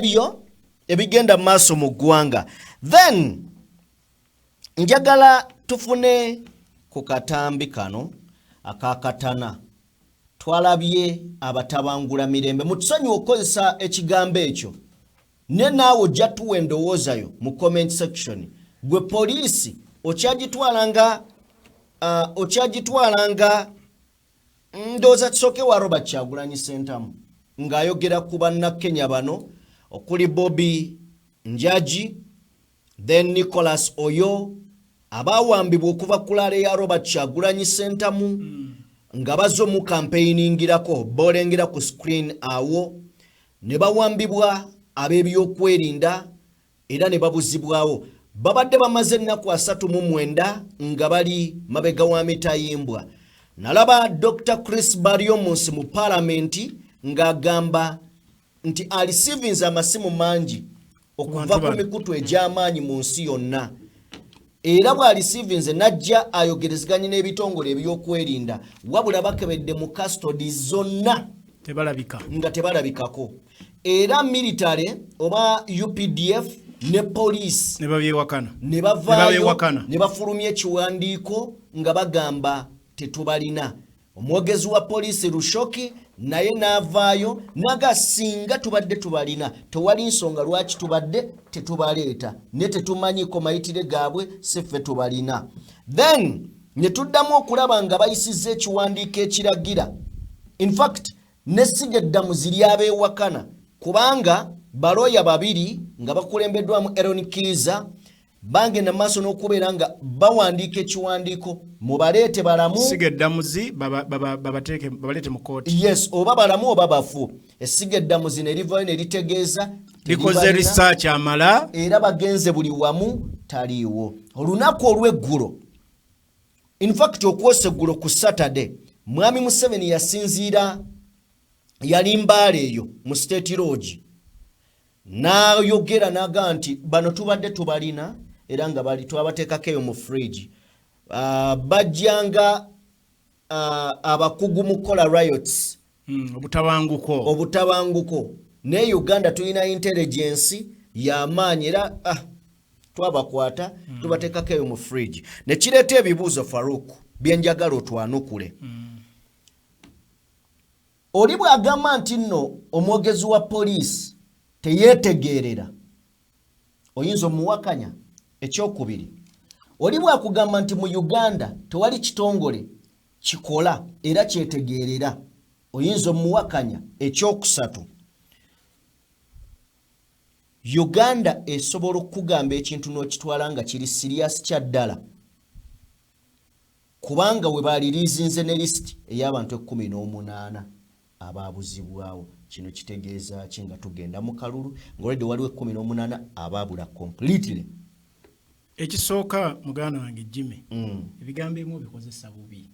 Byebyo ebigenda mu maaso mu ggwanga. Then njagala tufune ku katambi kano akakatana. Twalabye abatabangula mirembe, mutusonyiwe okukozesa ekigambo ekyo, ne naawe ojja tuwa endowoozayo mu comment section. Gwe poliisi okyagitwala nga ndowooza kisooke wa Robert Kyagulanyi Sentamu ng'ayogera ku Bannakenya bano okuli Bobby Njaji, then Nicholas Oyo, abawambibwa okuva ku rally ya Robert Kyagulanyi Sentamu nga bazze mu campaigningirako, bolengera ku screen awo, ne bawambibwa ab'ebyokwerinda era ne babuzibwawo. Babadde bamaze ennaku 39 nga bali mabega wa mitayimbwa. Nalaba Dr Chris Baryomunsi mu Paalamenti ng'agamba nti areceivinze amasimu mangi okuva Ku bantu ku bano. mikutu egy'amaanyi mu nsi yonna, era bw'areceivinze najja ayogerezeganye n'ebitongole ebyokwerinda, wabula bakebedde mu custody zonna tebalabika. Nga tebalabikako. Era military oba UPDF ne poliisi ne babyewakana. Ne bavaayo babyewakana. Ne bafulumya ekiwandiiko nga bagamba tetubalina. Omwogezi wa poliisi Rushoki naye n'avaayo naga singa tubadde tubalina tewali nsonga lwaki tubadde tetubaleeta, ne tetumanyiko mayitire gaabwe, si ffe tubalina. Then ne tuddamu okulaba nga bayisizza ekiwandiiko ekiragira, infact nessiga eddamuzi lyabeewakana, kubanga balooya babiri nga bakulembeddwamu Eron Kiiza bagenda maaso n'okubeera nga bawandiika ekiwandiiko mubaleete balamu. Siga eddamuzi babaleete mu kooti. Yes, oba balamu oba bafu. Essiga eddamuzi ne livayo ne litegeeza likoze teribalina, research amala. Era bagenze buli wamu, taliiwo. Olunaku olw'eggulo, infact okwosa eggulo ku Saturday, Mwami Museveni yasinziira, yali Mbaale eyo mu State Lodge, n'ayogera n'agamba nti bano tubadde tubalina era nga bali twabateekako eyo mu fridge. Bajjanga abakugu mu kukola riots, Obutabanguko. Obutabanguko, naye Uganda tulina intelligence y'amaanyi era twabakwata, tubateekako eyo mu fridge. Nekireeta ebibuuzo, Faruk, byenjagala otwanukule. Oli bw'agamba nti nno omwogezi wa poliisi teyeetegeerera, oyinza omuwakanya? Ekyokubiri, oli bw'akugamba nti mu Uganda tewali kitongole kikola era kyetegeerera, oyinza omuwakanya? Ekyokusatu, Uganda esobola okukugamba ekintu n'okitwala nga kiri serious kya ddala, kubanga we baliriizinze ne lisiti ey'abantu 18 abaabuzibwawo. Kino kitegeeza ki nga tugenda mu kalulu nga olwedde waliwo 18 abaabula completely? Ekisooka, muganda wange Jimmy, ebigambo ebimu obikozesa bubi.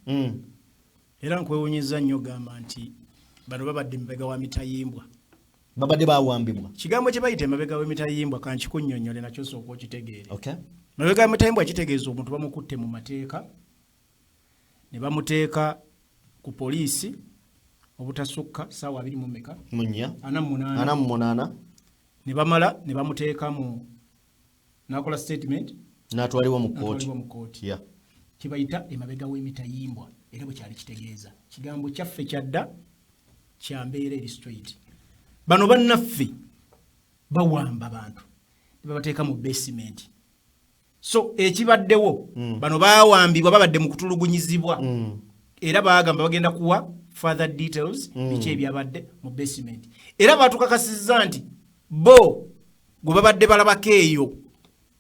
Era nkwewunyizza nnyo gamba nti bano babadde mabega wa mitayimbwa. Babadde bawambibwa. Kigambo kye bayita emabega w'emitayimbwa, kankikunnyonnyole nakyo sooka okitegeere. Okay. Mabega w'emitayimbwa kitegeeza omuntu bamukutte mu mateeka ne bamuteeka ku poliisi obutasukka saawa abiri mu meka? Munya. 48. 48. Ne bamala ne bamuteeka mu nakola statement. N'atwalibwa mu kooti. N'atwalibwa mu kooti. Kibayita emabega w'emitayimbwa, era bwe kyali kitegeeza kigambo kyaffe kyadda kyambeera eri straight. Bano bannaffe bawamba bantu ne babateeka mu basement. So ekibaddewo, bano bawambibwa, babadde mu kutulugunyizibwa, era bagamba bagenda kuwa further details biki ebyabadde mu basement. Era batukakasizza nti bo gwe babadde balabako eyo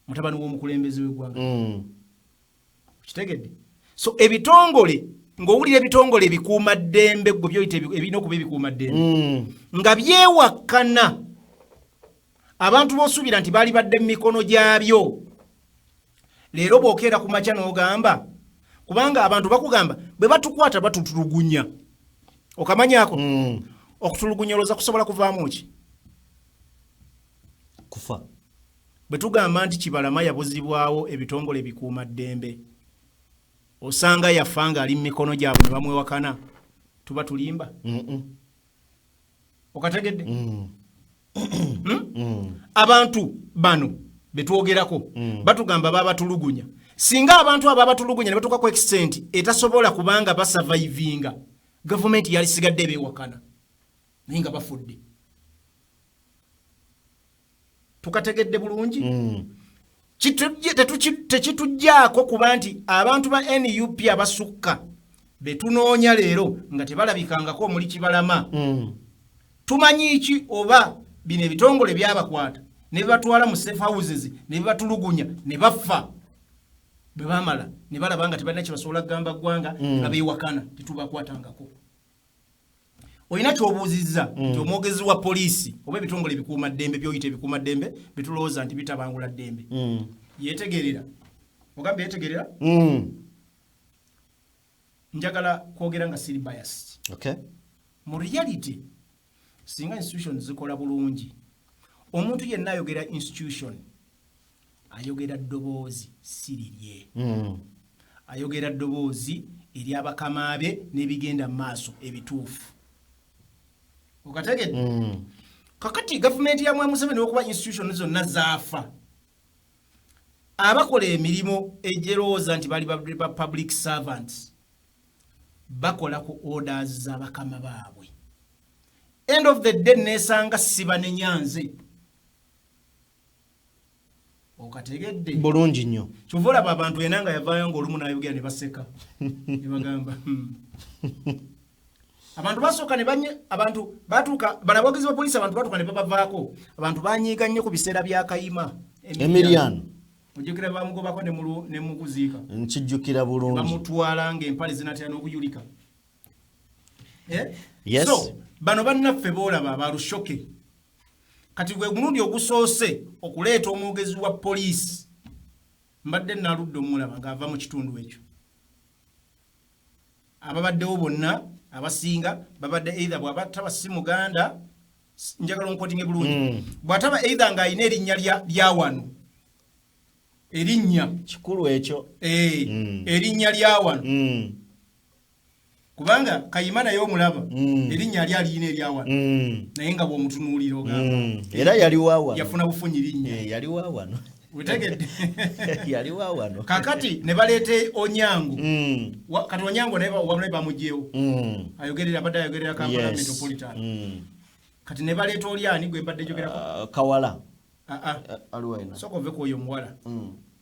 mutabani w'omukulembeze w'eggwanga. Kitegedde? So ebitongole, ng'owulira ebitongole ebikuuma ddembe, gwe byoyita ebirina okuba ebikuuma ddembe, nga byewakana abantu b'osuubira nti baali badde mu mikono gyabyo. Leero bw'okeera ku makya n'ogamba, kubanga abantu bakugamba bwe batukwata batutulugunya, okamanyako? Okutulugunya olowooza kusobola kuvaamu ki? Kufa. Bwe tugamba nti Kibalama yabuzibwawo ebitongole ebikuuma ddembe, osanga yafa ng'ali mu mikono gyabwe ne bamwewakana, tuba tulimba? Okategedde? Hmm? Abantu bano betwogerako batugamba babatulugunya. Singa abantu abo abatulugunya ne batuuka ku extent etasobola, kubanga basurvivinga, gavumenti yalisigadde ebewakana, naye nga bafudde. Tukategedde bulungi? Tekitujjaako kuba nti abantu ba NUP abasukka betunoonya leero nga tebalabikangako omuli Kibalama. Tumanyi ki oba bino ebitongole byabakwata ne bibatwala mu safe houses ne bibatulugunya ne bafa, bwe bamala ne balaba nga tebalina kyebasobola kugamba ggwanga, ne babeewakana, tetubakwatangako. Olina kyobuuzizza nti omwogezi wa poliisi oba ebitongole ebikuumaddembe, byoyita ebikuumaddembe bitulowooza nti bitabangula ddembe, yetegerera, ogamba yetegerera. Njagala kwogera nga siri biased. Mu reality, singa institution zikola bulungi, omuntu yenna ayogera institution ayogera ddoboozi si lirye. Ayogera ddoboozi eryabakama be n'ebigenda mu maaso ebituufu. Okategedde? Kakati gavumenti ya Mwami Museveni, okuba institution zonna zaafa, abakola emirimu egyerowooza nti bali ba public servants bakola ku orders z'abakama baabwe. End of the day, nesanga sibanenya nze. Okategedde? Bulungi nnyo. Kyova olaba abantu ena nga yavaayo ngaolumu nayogera ne baseka ne bagamba, Abantu basooka ne banye, abantu batuuka bano aboogezi ba poliisi, abantu batuuka ne babavaako. Abantu banyiiga nnyo ku biseera bya Kayima. Emiriano. Ojjukira bamugobako ne mu kuziika? Nkijjukira bulungi. Bamutwala ng'empale zinatera n'okuyulika. Eh? Yes. So bano bannaffe boolaba abalushoke, kati gwe mulundi ogusoose okuleeta omwogezi wa poliisi. Mbadde naludde omulaba ng'ava mu kitundu ekyo. Ababaddewo bonna abasinga babadde either bw'aba taba si muganda, njagala onquotinge bulungi, bw'ataba either ng'alina erinnya lya wano, erinnya Kikulu ekyo. Eh, erinnya lya wano. Kubanga Kayima naye omulaba, erinnya ali aliyina erya wano, naye nga bw'omutunuulira ogamba Era yali wa wano. Yafuna bufunyi linnya. Eh, yali wa wano. Wetegedde? Yali wa wano. Kakati ne baleeta Onyango. Kati Onyango naye wamulabe bamugyewo. Ayogerera, abadde ayogerera Kampala Metropolitan. Kati ne baleeta oli, ani gwe mbadde njogerako? Ah, Kawala. Ah, ah. Eh, aliwo ena. Sooka ove ku oyo omuwala,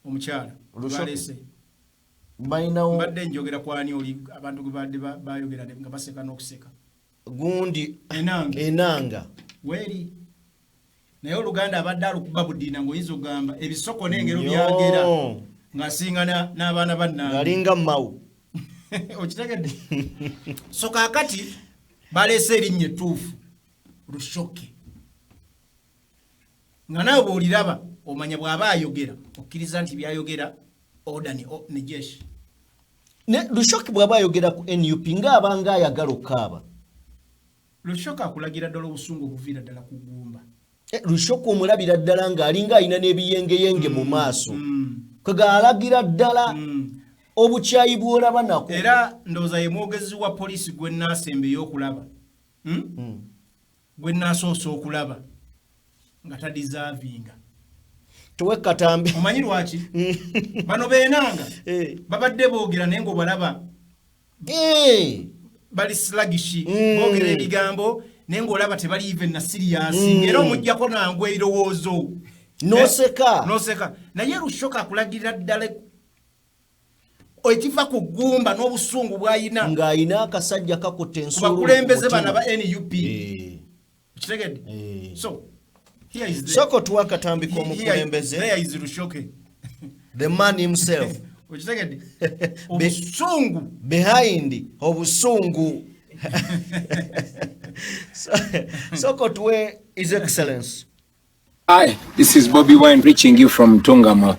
omukyala. Lushoke. Baleese Balinawo. Mbadde njogera kwani oli abantu gwe badde bayogera nga baseka n'okuseka. Gundi. Enanga. Enanga. Weeri naye oluganda abadde alukuba budiina, ng'oyinza okugamba ebisoko n'engero Nnyo. byagera ng'asinga n'abaana bannange. Ngalinga mawu. Okitegedde? So kaakati baleese erinnya ettuufu, Rushoke, nga naawe bw'oliraba omanya bw'aba ayogera okkiriza nti byayogera order ne jeshi. Ne Lushoki bw'aba ayogera ku NUP ng'abanga ayagala okukaaba. Lushoke akulagira ddala obusungu obuviira ddala ku ggumba. Eh, Lushoki omulabira ddala ng'alinga alina n'ebiyengeyenge mu maaso, kwega alagira ddala obukyayi bw'olaba nako. Era ndowooza ye mwogezi wa poliisi gwe naasembeyo okulaba, Gwe naasoose okulaba nga tadeservinga. Tuwe katambi. Omanyi lwaki? Bano beenanga Eh. babadde boogera naye ngaobalaba Eh, bali sluggish, boogera ebigambo naye ngaolaba tebali even na serious, era omugjako nangu ebirowoozo. N'oseka. Eh, noseka. Naye Lushoka akulagirira ddala ekiva ku ggumba n'obusungu bw'ayina Ng'alina akasajja kakutta ku ensuulu bakulembeze ku bano mutima. aba NUP. Eh. Kitegedde? Eh. So here is the, Soko tuwa akatambi k'omukulembeze. There is Rushoke. The man himself. Okitegedde? Obusungu. Behind obusungu. Soko tuwe His Excellence. Hi, this is Bobby Wine reaching you from Tungamo.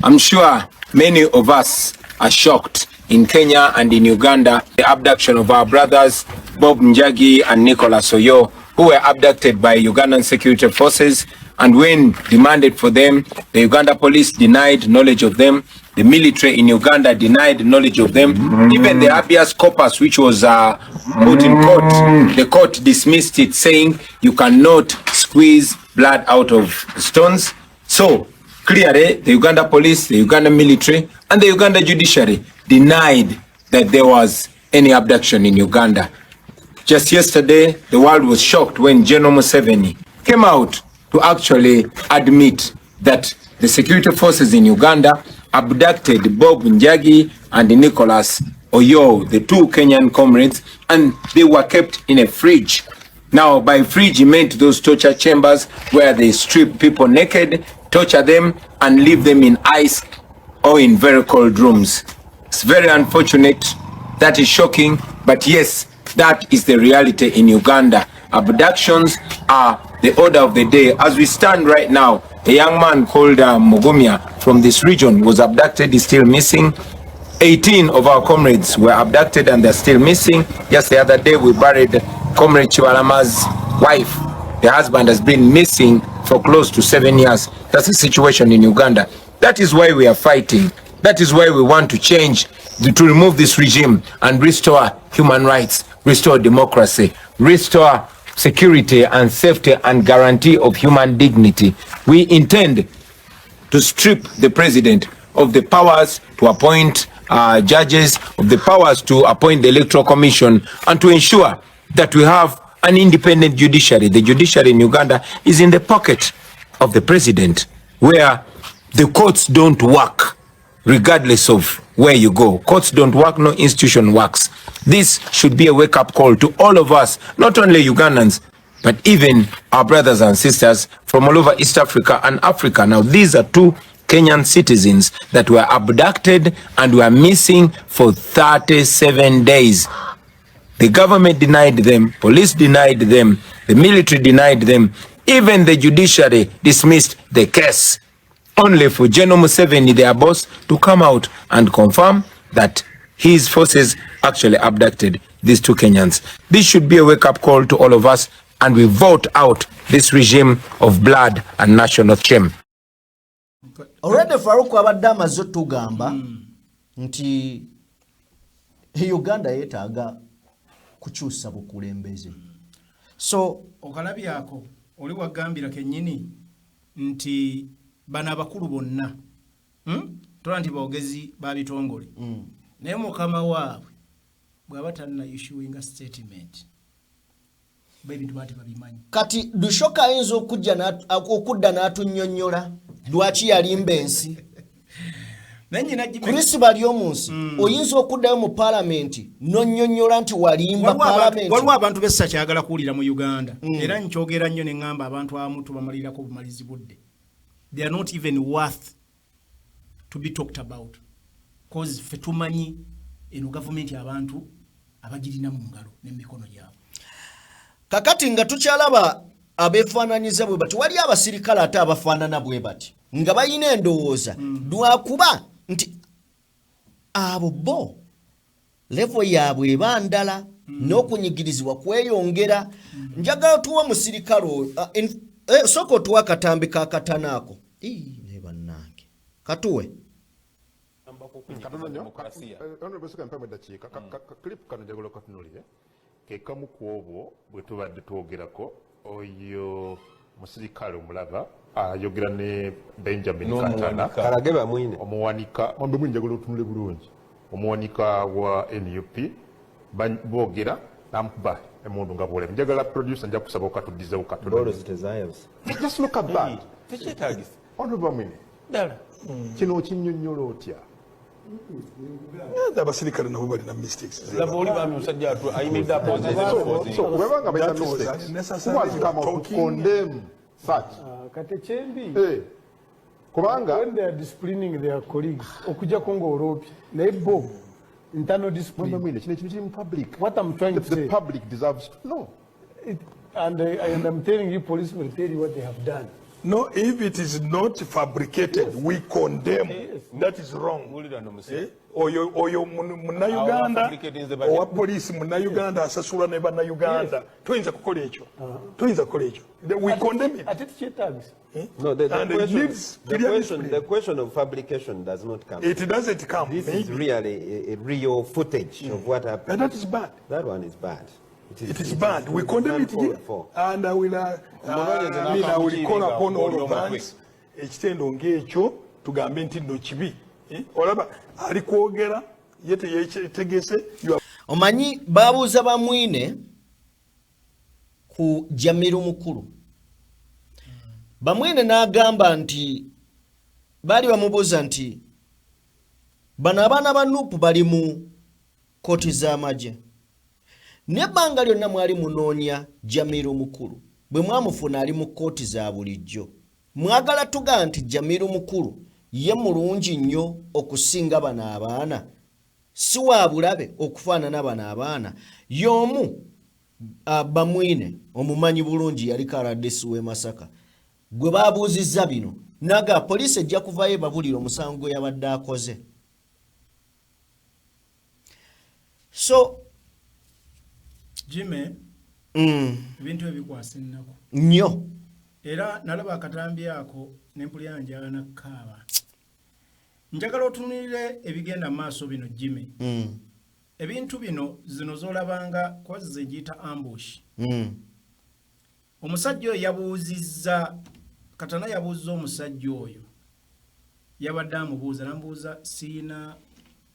I'm sure many of us are shocked in Kenya and in Uganda, the abduction of our brothers Bob Njagi and Nicholas Oyo, who were abducted by Ugandan security forces. And when demanded for them, the Uganda police denied knowledge of them. The military in Uganda denied knowledge of them. Even the habeas corpus, which was put in court, the court dismissed it, saying you cannot squeeze blood out of stones. So clearly, the Uganda police, the Uganda military, and the Uganda judiciary denied that there was any abduction in Uganda. Just yesterday, the world was shocked when General Museveni came out to actually admit that the security forces in Uganda abducted Bob Njagi and Nicholas Oyoo, the two Kenyan comrades, and they were kept in a fridge. Now, by fridge, he meant those torture chambers where they strip people naked, torture them, and leave them in ice or in very cold rooms. It's very unfortunate. That is shocking. But yes, that is the reality in Uganda. Abductions are the order of the day. As we stand right now, a young man called Mugumya from this region was abducted, is still missing. 18 of our comrades were abducted and they're still missing. Just the other day, we buried Comrade Kibalama's wife. The husband has been missing for close to 7 years. That's the situation in Uganda. That is why we are fighting. That is why we want to change, to remove this regime and restore human rights, restore democracy, restore security and safety and guarantee of human dignity. We intend to strip the president of the powers to appoint judges, of the powers to appoint the Electoral Commission, and to ensure that we have an independent judiciary. The judiciary in Uganda is in the pocket of the president, where the courts don't work regardless of where you go. Courts don't work, no institution works. This should be a wake-up call to all of us, not only Ugandans, but even our brothers and sisters from all over East Africa and Africa. Now, these are two Kenyan citizens that were abducted and were missing for 37 days. The government denied them, police denied them, the military denied them, even the judiciary dismissed the case, only for General Museveni, their boss, to come out and confirm that his forces actually abducted these two Kenyans. This should be a wake-up call to all of us, and we vote out this regime of blood and national shame. Already Faruku abadde amaze otugamba nti Uganda yeetaaga kukyusa bukulembeze, so Okalabyako oli wagambira kennyini nti bano abakulu bonna, Tola nti boogezi ba bitongole, naye mukama waabwe bw'aba tanna issuinga statement, ba ebintu baba tebabimanyi. Kati Dushoka ayinza okujja okudda n'atunnyonnyola lwaki yalimba ensi. Naye nyina Jimmy- Chris bali omunsi, oyinza okuddayo mu paalamenti n'onnyonnyola nti walimba paalamenti? Waliwo abantu bessa kyagala kuwulira mu Uganda, era nkyogera nnyo ne ŋŋamba abantu abamu tubamalirako bumalizi budde. They are not even worth to be talked about, cause ffe tumanyi eno gavumenti abantu abagirina mu ngalo n'emikono gyabwe. Kakati nga tukyalaba abeefaananyiza bwe bati, wali abasirikale ate abafaanana bwe bati nga balina endowooza, lwakuba nti abo bo level yaabwe eba ndala n'okunyigirizibwa kweyongera. Njagala otuwa omusirikale oyo, sooka otuwa akatambi kakatana ako. Ii, naye bannange, katuwe. Katono nnyo. Honorable Sika, mpamu eddakiika. Ka clip kano njagala okatunulire, ke kamu ku obwo bwe tubadde twogerako. Oyo musirikale omulaba ayogera ne Benjamin Katana. Kalage Bamwine. Omuwanika mwambe mwine, njagala otunule bulungi omuwanika wa NUP. Boogera namukuba emundu nga bwolaba. Njagala producer, nja kusaba okatuddizewo katono. Bolozi tezayabuse. Just look at that. Tekyetagisa. Honorable Bamwine, ddala. Kino okinnyonnyola otya? Abasirikale nabo balina mistakes. Laba oli bambi musajja atu ayimiridde So webanga balina That was mistakes, unnecessary who has come out to talking. condemn such? Kati ekyembi, Kubanga when they are disciplining their colleagues, okujjako ng'oloopye, naye bo internal discipline. Mwine, kino ekintu kiri mu public. What I'm trying to The say, public deserves to know. And I'm telling you, police will tell you what they have done. No, if it is not fabricated, we condemn. That is wrong. Wulira no musi. Eh? Oyo munnayuganda fabricating the budget. owa poliisi munnayuganda asasulwa ne bannayuganda, toyinza kukola ekyo, toyinza kukola ekyo. We condemn it. Ate tekyetaagisa. No, the And it question, needs the clear question, discipline. the question of fabrication does not come. It doesn't come. This is Maybe. really a real footage of what happened. And that is bad. That one is bad. It is bad. We condemn it here and I will, I mean, I will call upon all of us ekitendo ng'ekyo tugambe nti nno kibi. Eh? Olaba ali kwogera ye teyetegese. Omanyi babuuza Bamwine ku Jamiru Mukulu. Bamwine n'agamba nti baali bamubuuza nti bano abaana ba NUP bali mu kooti z'amagye, n'ebbanga lyonna mwali munoonya Jamiru Mukulu, bwe mwamufuna ali mu kooti za bulijjo, mwagala tugaa nti Jamiru Mukulu ye mulungi nnyo okusinga bano abaana, si wa bulabe okufaanana bano abaana? Y'omu Bamwine omumanyi bulungi, yaliko RDC w'e Masaka, gwe babuuzizza bino naga poliisi ejja kuvayo ebabulira omusango gwe yabadde akoze. So Jimmy, ebintu ebikwasa ennaku nnyo. Era nalaba akatambi ako nempulira njagala nakkaaba. Njagala otunulire ebigenda mu maaso bino, Jimmy. Ebintu bino zino z'olabanga kwazize giyita ambush. Omusajja oyo yabuuzizza Katana, yabuuzza omusajja oyo, yabadde amubuuza, namubuuza, siina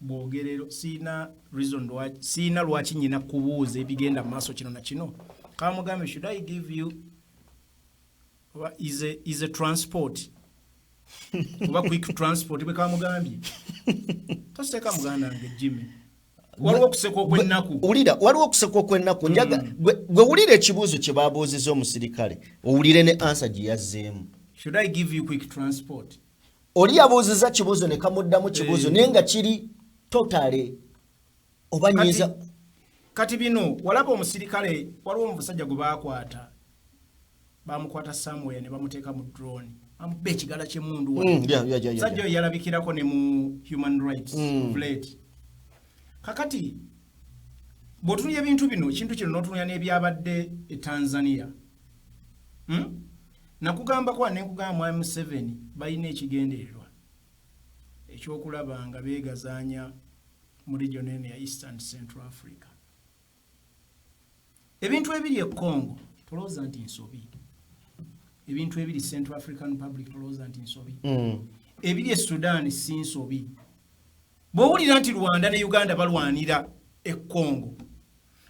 bwogerero, siina reason lwaki, siina lwaki nyina kubuuza ebigenda mu maaso kino na kino. Kamugambe, should I give you oba is a transport oba quick transport? Bwe kamugambye, toseka muganda wange Jimmy, waliwo okuseka okw'ennaku. Wulira, waliwo okuseka okw'ennaku. Njaga gwe wulira ekibuuzo kye babuuzizza omusirikale, owulire ne answer gye yazzeemu. Should I give you quick transport? Oli yabuuzizza kibuuzo ne kamuddamu kibuuzo, naye nga kiri totale oba nyinza. Kati bino walaba omusirikale, waliwo omusajja gwe bakwata, bamukwata somewhere ne bamuteeka mu drone, bamukuba ekigala ky'emmundu. Omusajja oyo yalabikirako ne mu human rights of late. Kakati bw'otunulya ebintu bino, ekintu kino n'otunulya n'ebyabadde e Tanzania, Nakugambako nenkugamba mwami Museveni balina ekigendererwa ekyokulaba nga beegazaanya mu region eno ya East and Central Africa. Ebintu ebiri e Congo tolowooza nti nsobi, ebintu ebiri Central African Republic tolowooza nti nsobi, ebiri e Sudan si nsobi. Bw'owulira nti Rwanda ne Uganda balwanira e Congo,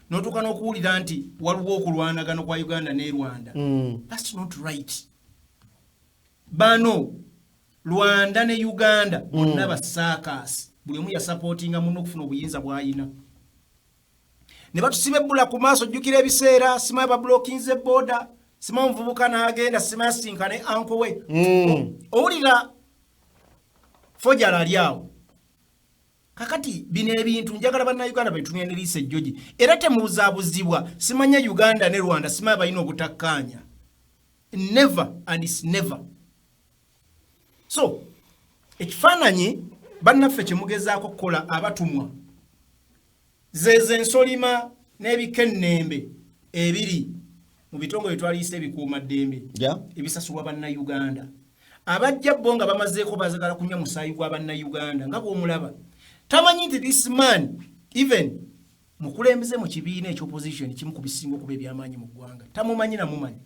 n'otuuka n'okuwulira nti waliwo okulwanagano kwa Uganda ne Rwanda, that's not right. Bano Rwanda ne Uganda bonna basaakaasi, buli omu yasapootinga muno okufuna obuyinza bw'ayina ne batusiba ebbula ku maaso. Jjukira ebiseera simanyi babulokinze border, simanyi omuvubuka n'agenda, simanyi asinkane uncle we. Owulira fojala ali awo. Kakati bino ebintu njagala bannayuganda betunye ne liisa ejjogi, era temubuzaabuzibwa simanya Uganda ne Rwanda simanya balina obutakkaanya. Never and is never so. Ekifaananyi bannaffe kyemugezaako kukola, abatumwa zezo ensolima n'ebikennembe ebiri mu bitongole twaliisa ebikuumaddembe ebisasulwa bannayuganda, abajja bo nga bamazeeko bazagala kunywa musaayi gwa bannayuganda. Nga bw'omulaba tamanyi nti this man even mukulembeze mu kibiina ekyopposition kimu ku bisinga okuba ebyamaanyi mu ggwanga, tamumanyi namumanyi.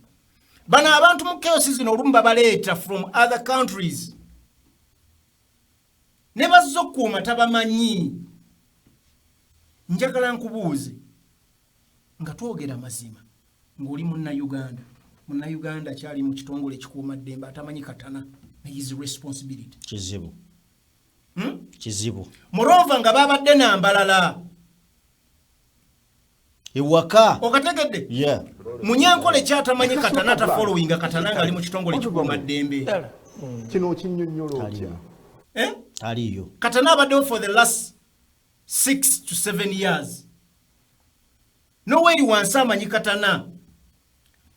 Bano abantu mu chaos zino olumu babaleeta from other countries ne bazza okukuuma, tabamanyi. Njagala nkubuuze nga twogera mazima, ng'oli munnayuganda, munnayuganda kyali mu kitongole ekikuuma ddembe atamanyi Katana his responsibility? Kizibu. Hmm? Kizibu. Moreover nga babadde nambalala Ewaka. Okategedde? Yeah. Munyankole kyatamanyi Katana, tafollowinga Katana ng'ali mu kitongole ekikuuma ddembe. Kino okinnyonnyola otya? Eh? Aliyo. Katana abaddewo for the last 6 to 7 years, noweri wansi amanyi Katana.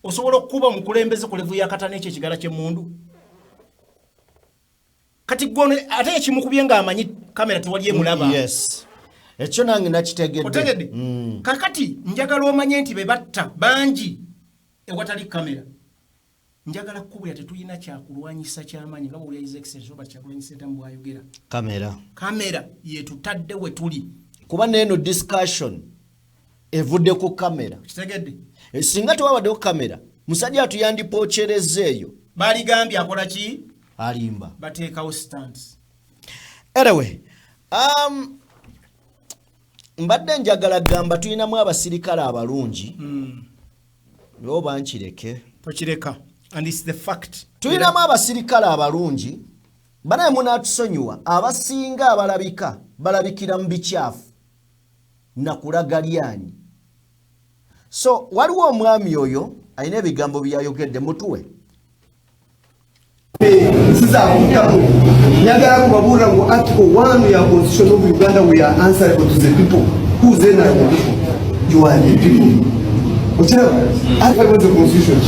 Osobola okukuba omukulembeze ku level ya Katana ekyo ekigala ky'emmundu? Kati gwono ate ekimukubye ng'amanyi kamera tewali emulaba. Yes, ekyo nange nakitegedde. Otegedde? Kakati njagala omanye nti be batta bangi ewatali kamera. Njagala kukubulira, tetulina kyakulwanyisa kyamaanyi nga bwolya His Excellency Robert Kyagulanyi Ssentamu bw'ayogera. Kamera. Kamera yetutadde we tuli. Kuba neeno discussion Evudde ku kamera. Kitegedde? Singa tewabaddewo kamera, musajja atuyandipookyereza eyo. Baligambye akola ki? Alimba. Bateekawo stunts. Anyway, mbadde njagala gamba tulinamu abasirikale abalungi. Oba nkireke? Tokireka, and it's the fact. Tulinamu abasirikale abalungi. Banaye munatusonyiwa, abasinga abalabika balabikira mu bikyafu nakulaga lyanyi. So waliwo omwami oyo alina ebigambo byayogedde, mutuwe. Sizakutamu njagala kubabuulira ngu article 1 ya constitution of Uganda, we are answerable to the people. Who then are the people? You are the people. Okiraba? Article the constitution,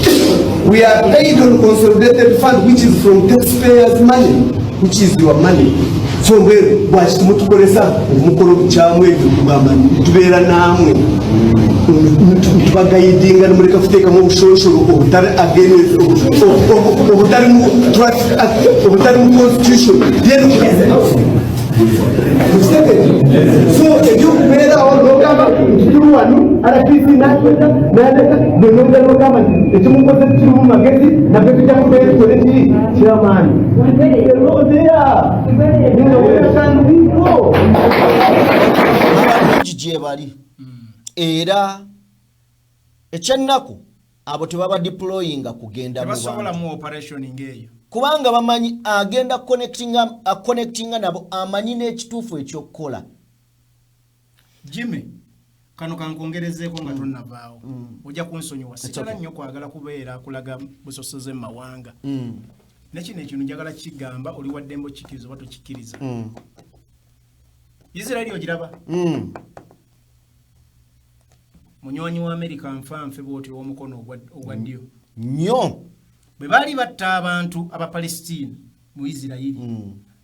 we are paid on consolidated fund, which is from taxpayers' money, which is your money. So mbwe bwaki tumutukolesa omukolo bukyamu ebyo kugamba tubeera naamwe, tubagayidinga nimureka kuteekamu obushoshoro obutari against obutari mu traffic act, obutari mu constitution? Then so ebyokubeerawo nogamba nti tuli wano, RPC nakweta naleka nenonga nogamba nti ekimukoze kirimu magezi, naffe tujja kubeera tukole kiri kyamaanyi. Hello there. Abalungi gye bali, era ekyennaku abo tebaba deployinga kugenda mu Tebasobola bantu. Mu operation ng'eyo. Kubanga bamanyi agenda connectinga nabo, amanyi n'ekituufu ekyokukola. Jimmy, kano kankwongerezeeko nga tonnavaawo, ojja kunsonyiwa, sitera Okay. nnyo kwagala kubeera kulaga busosoze mu mawanga. Nekino ekintu njagala kigamba, oli waddembe okikkiriza oba tokikkiriza. Isiraeri ogiraba? Munywanyi wa Amerika nfanfe bwoti ow'omukono ogwa ddyo. Nnyo. Bwe baali batta abantu Abapalestina mu Isirayiri,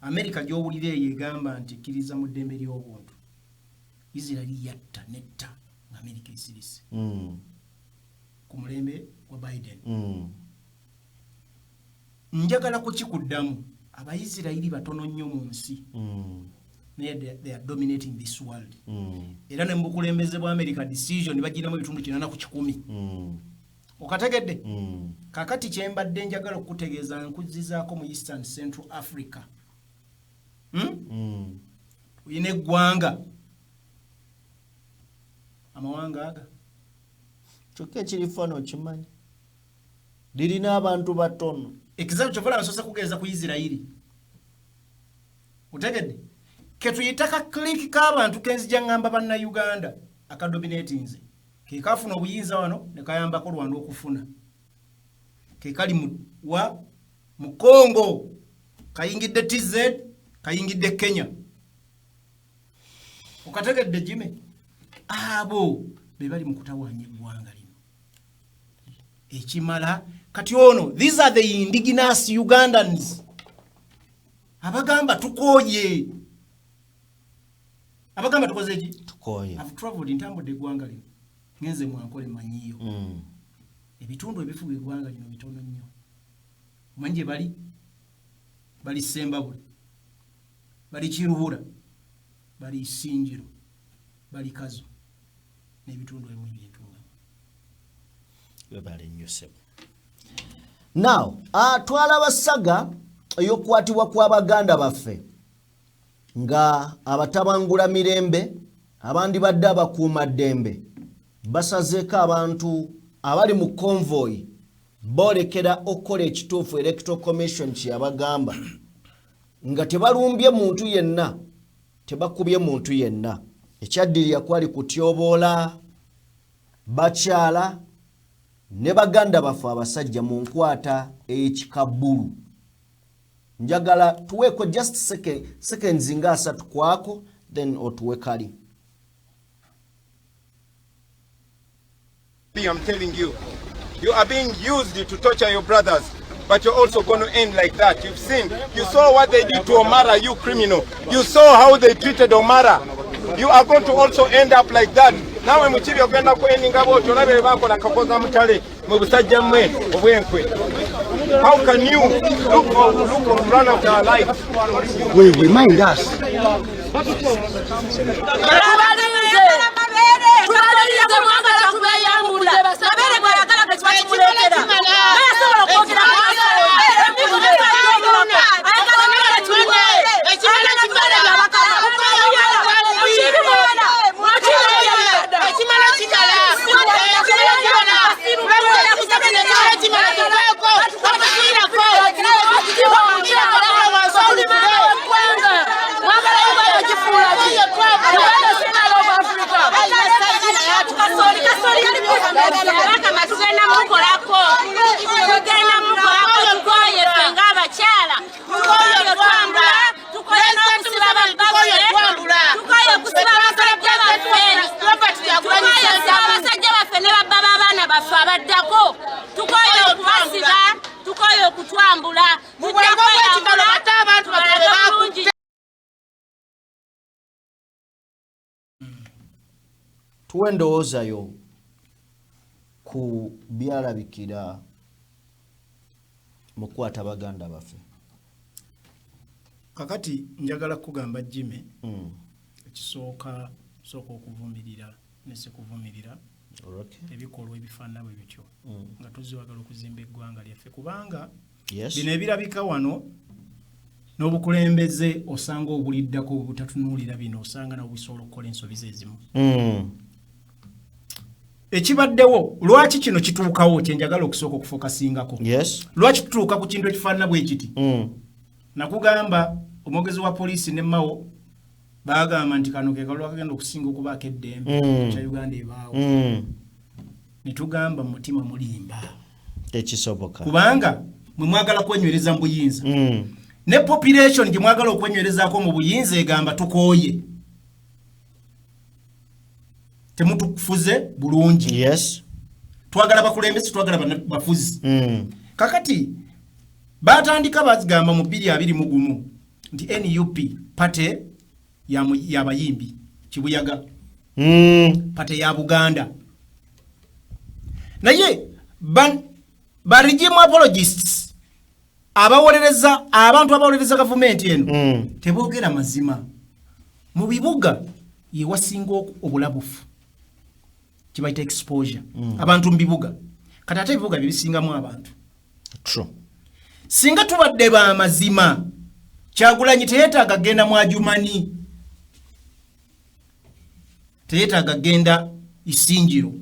Amerika gy'owulira eyo egamba nti ekkiriza mu ddembe ly'obuntu, Isirayiri yatta netta nga Amerika esirise ku mulembe gwa Biden. Njagala kukikuddamu, Abaisirayiri batono nnyo mu nsi, naye they are dominating this world. Era ne mu bukulembeze bwa America decision bagiramu ebitundu 80%. Okategedde? Kakati kyembadde njagala okukutegeeza, nkuzizaako mu Eastern Central Africa, Tulina eggwanga, amawanga aga. Kyokka ekirifano okimanyi lirina abantu batono. Ekizabu kyova nsoose kugeeza ku Isirayiri, otegedde? Ketuyita ka clique k'abantu kenzija ŋŋamba Bannayuganda akadominatinze, ke kafuna obuyinza wano ne kayambako Rwanda okufuna, ke kali mu, wa mu Congo, kayingidde TZ, kayingidde Kenya. Okategedde, Jime? Abo be bali mu kutawaanya eggwanga lino ekimala. Kati ono, these are the indigenous Ugandans abagamba tukooye, abagamba tukoze ki? Tukooye. I've traveled, ntambudde eggwanga lino, ngenze mwankole, manyiyo. Ebitundu ebifuga eggwanga lino bitono nnyo. Omanyi gye bali? Bali Sembabule, bali Kiruhura, bali Isinjiro, bali Kazo n'ebitundu ebimu ebyentungamo. Webale nnyo ssebo. Now twalaba saga ey'okukwatibwa kw'abaganda baffe nga abatabangula mirembe abandi badde abakuumaddembe basazeeko abantu abali mu convoy boolekera okukola ekituufu Electoral Commission kyeyabagamba, nga tebalumbye muntu yenna, tebakubye muntu yenna. Ekyaddirira kwali kutyoboola bakyala ne baganda baffe abasajja mu nkwata ey'ekikabbulu. Njagala tuweeko just seconds nga 30 kwako, then otuwe kali. I'm telling you, you are being used to torture your brothers, but you're also going to end like that. You've seen, you saw what they did to Omara, you criminal. You saw how they treated Omara. You are going to also end up like that. Nawe Mukibi ogenda ku endinga bwotyo, olabe bwe bakola Kakoza Mutale mu busajja mmwe obwenkwe. How can you look for run after our lives? We remind us. Tubalinze, tubalinze. Mabeere gwayagala ge kiba kimuleetera. Naye asobola okwogera ku Abaddako tukoye okubasiba, tukoye okutwambula, tuwe endowoozayo ku byalabikira mu kukwata baganda baffe. Kakati njagala kugamba Jimmy, ekisooka sooka okuvumirira ne sikuvumirira ebikolwa ebifaanana bwe bityo nga tuziwagala okuzimba eggwanga lyaffe, kubanga bino ebirabika wano n'obukulembeze osanga obuliddako obutatunuulira bino, osanga nabwo busobola okukola ensobi ze ezimu. Ekibaddewo lwaki kino kituukawo kye njagala okusooka okufokasingako. Lwaki tutuuka ku kintu ekifaanana bwe kiti? Nakugamba omwogezi wa poliisi ne Mao bagamba nti kano ke kalulu akagenda okusinga okubaako eddembe kya Uganda ebaawo. Ne tugamba mu mutima mulimba, tekisoboka, kubanga mwe mwagala kwenywereza mu buyinza. Ne population gye mwagala okwenywerezaako mu buyinza egamba tukooye, temutufuze bulungi. Twagala bakulembeze, twagala bafuzi. Kakati batandika bagamba mu 2021 nti NUP party y'abayimbi kibuyaga, party ya Buganda. Naye ba regime apologists abawolereza abantu abawolereza gavumenti eno teboogera mazima. Mu bibuga ye wasinga obulabufu, kibayita exposure. Abantu mu bibuga, kati ate ebibuga bye bisingamu abantu. Singa tubadde ba mazima, Kyagulanyi teyeetaaga genda Mwajumani, teyeetaaga genda Isinjiro,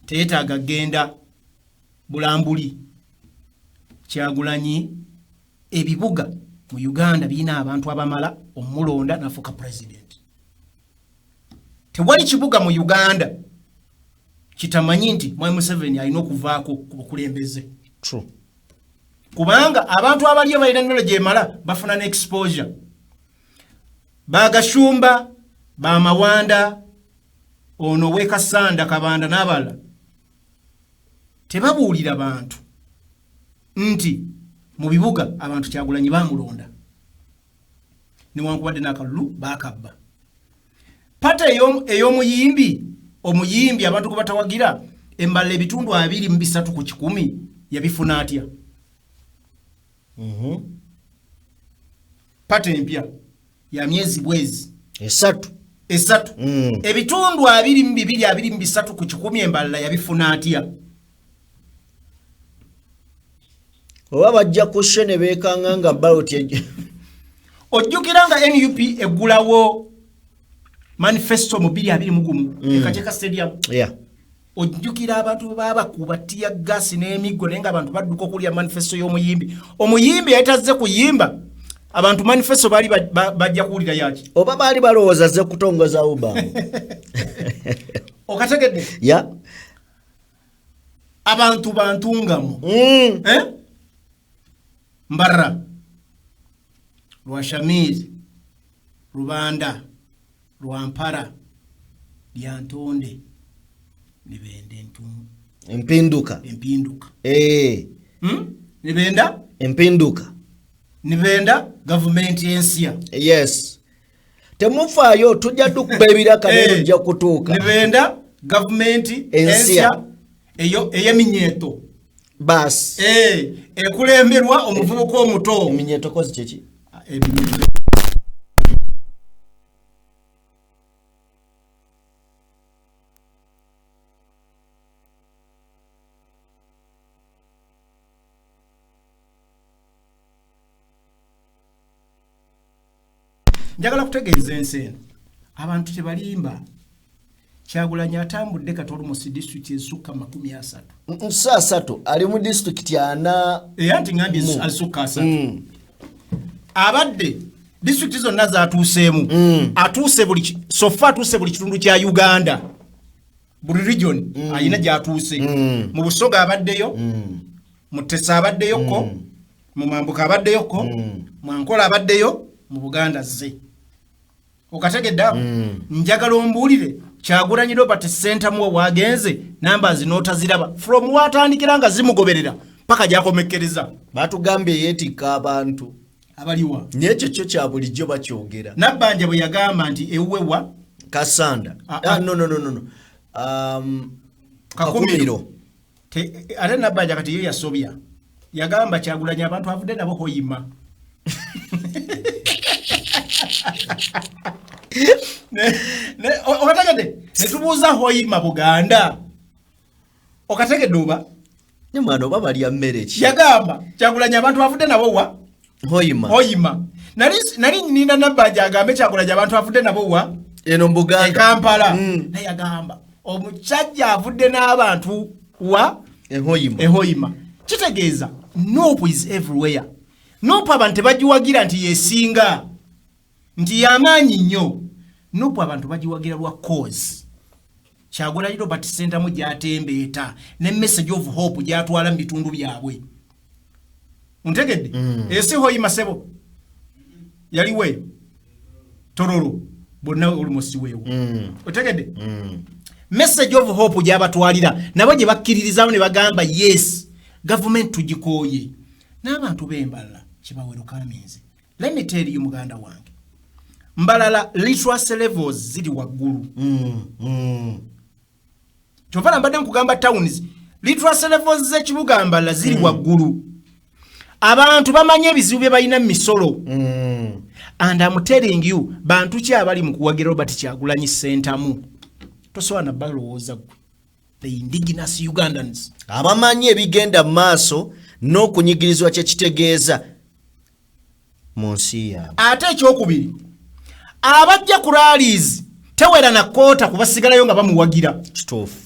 teyeetaaga genda Bulambuli. Kyagulanyi ebibuga mu Uganda birina abantu abamala omulonda n'afuuka president. Tewali kibuga mu Uganda kitamanyi nti Mwami Museveni alina okuvaako ku bukulembeze. Kubanga abantu abaliyo balina knowledge emala, bafuna ne exposure. Bagashumba, Bamawanda, ono w'e Kasanda Kabanda n'abalala tebabuulira bantu nti mu bibuga abantu Kyagulanyi bamulonda, newankubadde n'akalulu bakabba. Party ey'omuyimbi, omuyimbi abantu gwe batawagira embala ebitundu 23% yabifuna atya? Party empya ya myezi bwezi 3 3 ebitundu 22 23% embalala yabifuna atya? Oba bajja kushe ne beekanga nga ballot. Ojjukira nga NUP eggulawo manifesto mu 2021 e Kakyeka Stadium. Ojjukira abantu bwe babakuba tear gas n'emiggo, naye nga abantu badduka okulya manifesto y'omuyimbi. Omuyimbi yali tazze kuyimba, abantu manifesto baali bajja kuwulira yaki. Oba baali balowooza ze kutongoza uba. Okategedde? Yeah. Abantu bantungamu. Eh? Mbarra, Rwashamiri, Rubanda, Rwampara, Lyantonde, nibenda entumu. Empinduka. Empinduka. Eh. Nibenda empinduka. Nibenda gavumenti ensia. Yes, temufaayo, tujja dukuba ebiraka. Eh, tujja kutuuka. Nibenda gavumenti ensia. Ensia eyo ey'eminyeeto. Basi. Eh, ekulemberwa omuvubuka omuto. Eminyeeto kozi kyeki? Eminyeeto. Njagala kutegeeza ensi eno, abantu tebalimba. Kyagulanyi atambudde kati almost district ezisukka 30. Nsa asatu ali mu disitulikiti ana. Era nti ngambye azisukka 30. Abadde disitulikiti zonna zatuuseemu. Atuuse buli so far atuuse buli kitundu kya Uganda, buli region ayina gyatuuse. Mu Busoga abaddeyo, mu Teso abaddeyoko, mu Mambuka abaddeyoko, mu Ankola abaddeyo, mu Buganda zze. Okategedde awo? Njagala ombuulire, Kyagulanyi Robert Ssentamu wagenze namba zinotaziraba from watandikira nga zimugoberera paka gyakomekkereza. Batugambye yeetikka abantu. Abaliwa? N'ekyo kyo kya bulijjo bakyogera. Nabbanja bwe yagamba nti ewuwe wa Kasanda. Ah, Ah, ah. no, no, no, no, no. Kakumiro. Kakumiro. Ate Nabbanja kati ye yasobya, yagamba Kyagulanyi abantu avudde nabo Hoima. Okategedde? Netubuuza Hoima Buganda, okategedde oba? Ne mwana oba balya mmere ki? Yagamba Kyagulanyi abantu avudde nabo wa? Hoima. Hoima. Nali nina Nabbanja agambe Kyagulanyi abantu avudde nabo wa? Eno mu Buganda. E Kampala. Naye yagamba omusajja avudde n'abantu wa? Ehoima. Ehoima. Kitegeeza NUP is everywhere. NUP abantu tebagiwagira nti yesinga, nti yamaanyi nnyo. NUP abantu bagiwagira lwa cause. Kyagulanyi Robert Ssentamu gy'atembeeta ne message of hope gy'atwala mu bitundu byabwe. Ontegedde? Esi Hoima sebo yaliwo eyo Tororo, bonna almost weewo. Otegedde? Message of hope gy'abatwalira nabo gye bakkiririzaamu ne bagamba yes, gavumenti tugikooye. N'abantu b'Embalala kibawerukaminze. Let me tell you muganda wange, Mbalala literacy levels ziri waggulu. Kyova mbadde nkugamba towns literacy levels z'ekibuga Mbalala ziri waggulu. Abantu bamanyi ebizibu bye balina mu misolo. And I'm telling you, bantu ki abali mu kuwagira Robert Kyagulanyi Ssentamu? Tosobola na balowooza ggwe. The indigenous Ugandans. Abamanyi ebigenda mu maaso n'okunyigirizwa kye kitegeeza mu nsi yaabwe. Ate ekyokubiri, abajja ku rallies tewera na kkoota kubasigalayo nga bamuwagira. Kituufu.